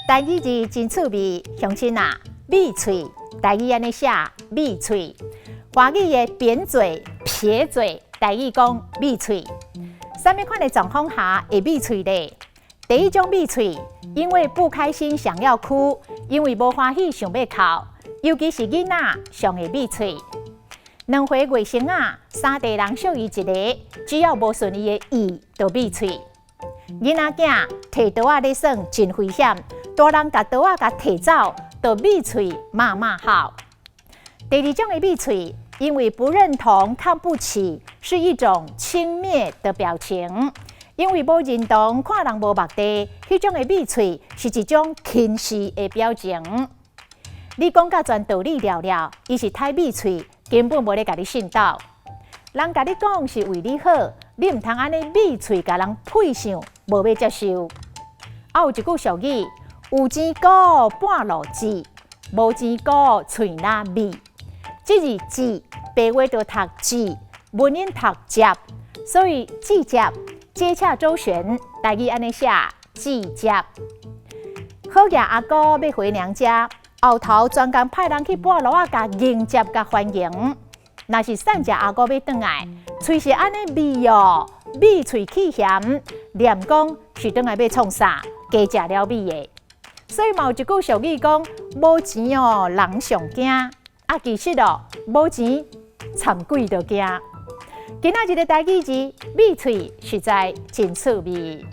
台語字真趣味，鄉親啊，覕喙，台語按呢寫，覕喙。華語的扁嘴、撇嘴，台語講覕喙。啥物款的狀況下會覕喙咧？第一種覕喙，因為不開心想要哭，因為無歡喜想欲哭，尤其是囡仔上會覕喙。兩歲外甥仔，三地人惜伊一个，只要無順伊的意，就覕喙。囡仔囝提刀仔咧耍真危險，大人共刀仔共提走，就覕喙罵罵號。第二種的覕喙，因為不認同、看不起，是一種輕蔑的表情。因為無認同、看人無目地，彼種的覕喙是一種輕視的表情。你講甲全道理了了，伊是刣覕喙，根本無咧共你信道。人共你講是為你好，你毋通按呢覕喙共人配相，無欲接受。啊，有一句俗語：有錢孤半路舌，無錢孤喙若覕。這字舌白話就讀舌，文音讀接，所以舌接接洽周旋，台語按呢寫，舌接。好額阿姑欲回娘家，後頭專工派人去跋爐仔，共迎接、共歡迎。若是散食阿姑欲轉來，喙是按呢覕哦，覕喙起嫌，念講是轉來欲創啥，加食了米的。所以嘛有一句俗語講：無錢哦，人上驚。啊，其實哦，無錢蠶鬼都驚。今仔日的台語字，覕喙實在真趣味。